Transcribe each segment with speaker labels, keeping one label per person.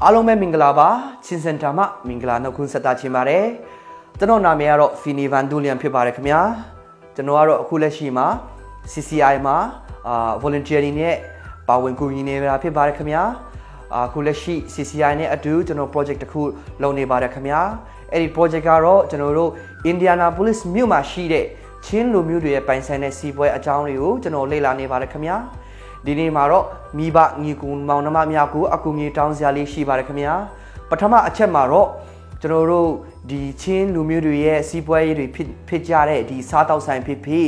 Speaker 1: အားလုံးပဲမင်္ဂလာပါချင်းစင်တာမှမင်္ဂလာနှုတ်ခွန်းဆက်တာချင်ပါတယ်ကျွန်တော်နာမည်ကတော့ဖီနီဗန်ဒူလီယန်ဖြစ်ပါတယ်ခင်ဗျာကျွန်တော်ကတော့အခုလက်ရှိမှာ CCI မှာအာ volunteer တွေနဲ့ပါဝင်ကူညီနေတာဖြစ်ပါတယ်ခင်ဗျာအခုလက်ရှိ CCI နဲ့အတူကျွန်တော် project တစ်ခုလုပ်နေပါတယ်ခင်ဗျာအဲ့ဒီ project ကတော့ကျွန်တော်တို့ Indianapolis မြို့မှာရှိတဲ့ချင်းလူမျိုးတွေရဲ့ပိုင်ဆိုင်တဲ့စီးပွားအကြောင်းတွေကိုကျွန်တော်လေ့လာနေပါတယ်ခင်ဗျာဒီနေ့မှာတော့မိဘညီကူမောင်နှမများကိုအကူအညီတောင်းစရာလေးရှိပါတယ်ခင်ဗျာပထမအချက်မှာတော့ကျွန်တော်တို့ဒီချင်းလူမျိုးတွေရဲ့စီးပွားရေးတွေဖြစ်ဖြစ်ကြတဲ့ဒီစားတောက်ဆိုင်ဖြစ်ဖြစ်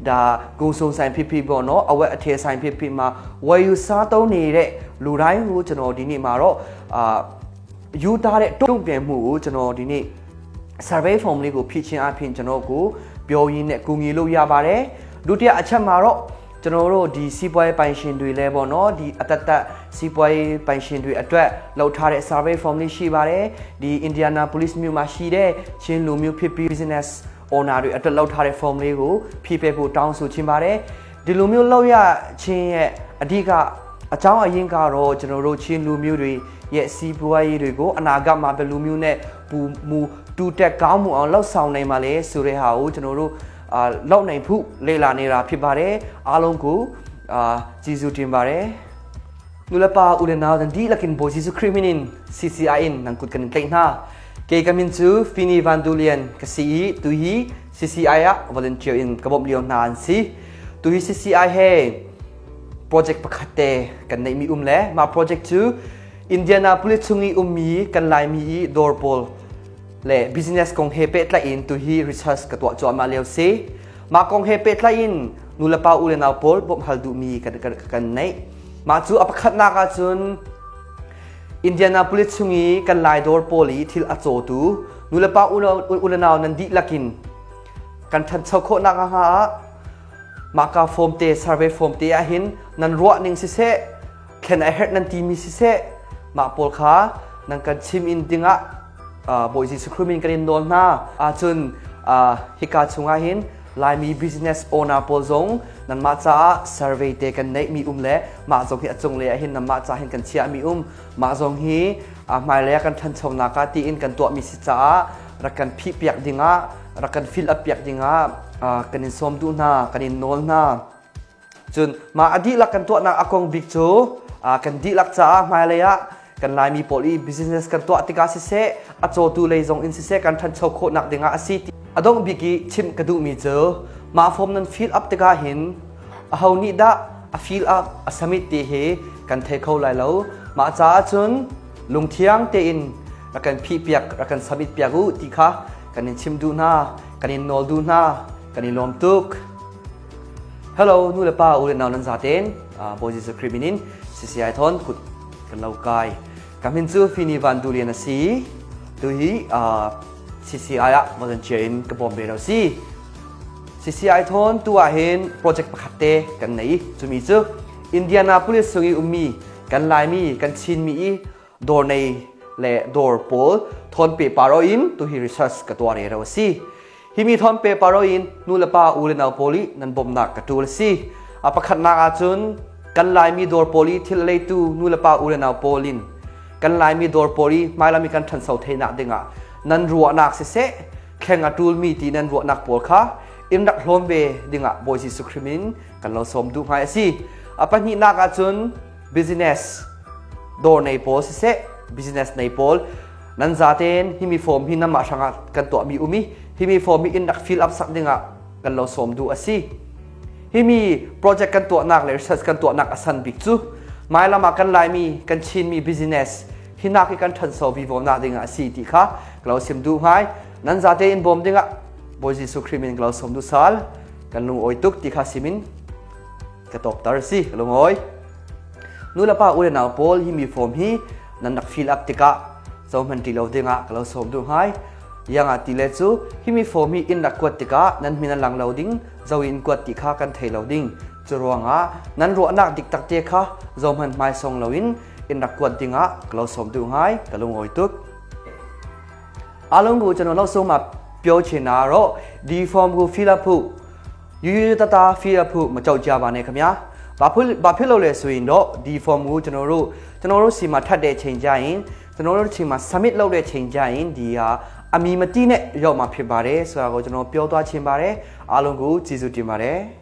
Speaker 1: ဒါဂုံစုံဆိုင်ဖြစ်ဖြစ်ပေါ့နော်အဝက်အထည်ဆိုင်ဖြစ်ဖြစ်မှာဝယ်ယူစားသုံးနေတဲ့လူတိုင်းကိုကျွန်တော်ဒီနေ့မှာတော့အာယူသားတဲ့တုံ့ပြန်မှုကိုကျွန်တော်ဒီနေ့ survey form လေးကိုဖြည့်ချင်းအပြင်ကျွန်တော်ကိုပြောရင်းနဲ့ကူညီလို့ရပါတယ်ဒုတိယအချက်မှာတော့ကျွန်တော်တို့ဒီစီးပွားရေးပိုင်ရှင်တွေလဲပေါ့နော်ဒီအတသက်စီးပွားရေးပိုင်ရှင်တွေအတွက်လုပ်ထားတဲ့ survey form လေးရှိပါတယ်ဒီ Indianapolis မြို့မှာရှိတဲ့ချင်းလူမျိုးဖြစ်ပြီး business owner တွေအတွက်လုပ်ထားတဲ့ form လေးကိုဖြည့်ပေးဖို့တောင်းဆိုချင်ပါတယ်ဒီလိုမျိုးလုပ်ရခြင်းရဲ့အဓိကအကြောင်းအရင်းကတော့ကျွန်တော်တို့ချင်းလူမျိုးတွေရဲ့စီးပွားရေးတွေကိုအနာဂတ်မှာဘယ်လိုမျိုးနဲ့ပူမူတူတက်ကောင်းမှုအောင်လှုပ်ဆောင်နိုင်ပါလဲဆိုတဲ့ဟာကိုကျွန်တော်တို့အာလောက်နိုင်ဖို့လေ့လာနေတာဖြစ်ပါတယ်အားလုံးကိုအာကျေးဇူးတင်ပါတယ် Nulapa ulenaw dan di lakin bo Jesu Kriminin CCI in nang kut kanin tlai hna. Kei kamin cu Fini Van Dulian ka si i tuhi CCI ah volunteer in ka bawmh lio hna an si. Tuhi CCI he project pakhat te kan neihmi um le mah project cu Indianapolis chung i ummi kan Laimi i dawr pawl le business kong he pehtlaih in tuhi research ka tuah cuahmah lio si. Mah kong he pehtlaih in nulepa u le nau pawl bawmh hal duhmi kan, kan, kan neih. Mah cu a pakhatnak ahcun Indianapolis chung i kan Lai dawr pawl i thil a cawtu nulepa u le nau nan dihlak in kan ṭhancho khawhnak hnga ah mahka form te survey form te ahhin nan ruah ning siseh thlen a herh nan timi siseh mah pawl kha nan kan chim in dingah Bawi Jesuh Khrih min kan in nawl hna ahcun hika chungah hin Laimi business owner pawl zong nanmah caah survey te kan neih mi um le mah zong hi a cung lei ah hin nanmah ca hin kan chiah mi um mah zong hi hmailei ah kan ṭhanchonak ah tiin kan tuah mi si caah rak kan phih piak dingah rak kan fill up piak dingah kan in sawm duh hna kan in nawl hna. Cun mah a dihlak kan tuahnak a kong bik cu kan dihlak caah hmailei ah kan Laimi pawl i business kan tuah tikah siseh a cawtu lei zong in siseh kan ṭhancho khawhnak dingah a si. A dongh bik i chimh ka duhmi cu mah form nan fill up tikah hin aho nih dah a fill up a submit ti hi kan thei kho lai lo. Mah caah cun lungthiang tein rak kan phih piak rak kan submit piak u ti kha kan in chim duh hna kan in nawl duh hna kan i lawm tuk. Hello nu le pa u le nau nan zaten Bawi Jesuh Khrih min in CCI thon kut kan lo kai. Ka min cu Fini Van Dulian a si. Tu hi CCI ah volunteer in ka bawm ve lo si. CCI thon tu ah hin project pakhat te kan nei. Cumi cu Indianapolis chung i ummi kan Laimi kan Chinmi i dawr nei le dawr pawl thon pe paro in tu hi research ka tuah re ro si. Himi thon pe paro in nu le pa u le nau pawl i nan bawmhnak ka ṭul a si. A pakhatnak ahcun kan Laimi dawr pawl i thil leitu nu le pa u le nau pawl in kan Laimi dawr pawl i hmailam i kan ṭhanso theinak dingah nan ruahnak siseh thleng a ṭulmi ti nan ruahnak pawl kha in rak hlawm ve dingah Bawi Jesuh Khrih min kan lo sawm duh ngai a si. A pahnihnak ahcun business dawr nei pawl siseh business nei pawl nan zaten himi form hi namah hrangah kan tuahmi um i himi form hi in rak fill up sak dingah kan lo sawm duh a si. Himi project kan tuahnak le research kan tuahnak a san bik cu mailam ah kan Laimi kan Chinmi business hinak hi kan ṭhanso vivo nak dingah a si ti kha ka lo sim duh ngai. Nan zate in bawm dingah Bawi Jesuh Khrih min ka lo sawm duh sal kan lungawi tuk ti kha simin ka tawptar a si ka lungawi. Nu le pa u le nau pawl himi form hi nan rak fill up tikah zohman ti lo dingah ka lo sawm duh ngai. Iangah ti le cu himi form hi inn rak kuat tikah nan min a lang lo ding, zo in kuat ti kha kan thei lo ding. Cu ruangah nan ruahnak dik tak te kha zohman hmaisong loin inn rak kuat dingah ka lo sawm duh ngai, ka lungawi tuk. အားလုံးကိုကျွန်တော်နောက်ဆုံးမှာပြောချင်တာတော့ဒီ form ကို fill up ဖို့ရိုးရိုးသားသား fill up ဖို့မကြောက်ကြပါနဲ့ခင်ဗျာ။ ဘာဖြစ်ဘာဖြစ်လို့လဲဆိုရင်တော့ဒီ form ကိုကျွန်တော်တို့ကျွန်တော်တို့စီမှာထပ်တဲ့ချိန်ကြရင်ကျွန်တော်တို့ချိန်မှာ submit လုပ်တဲ့ချိန်ကြရင်ဒီဟာအမီမတိနဲ့ရောက်မှာဖြစ်ပါတယ်ဆိုတာကိုကျွန်တော်ပြောသွားချင်ပါတယ်အားလုံးကိုကျေးဇူးတင်ပါတယ်။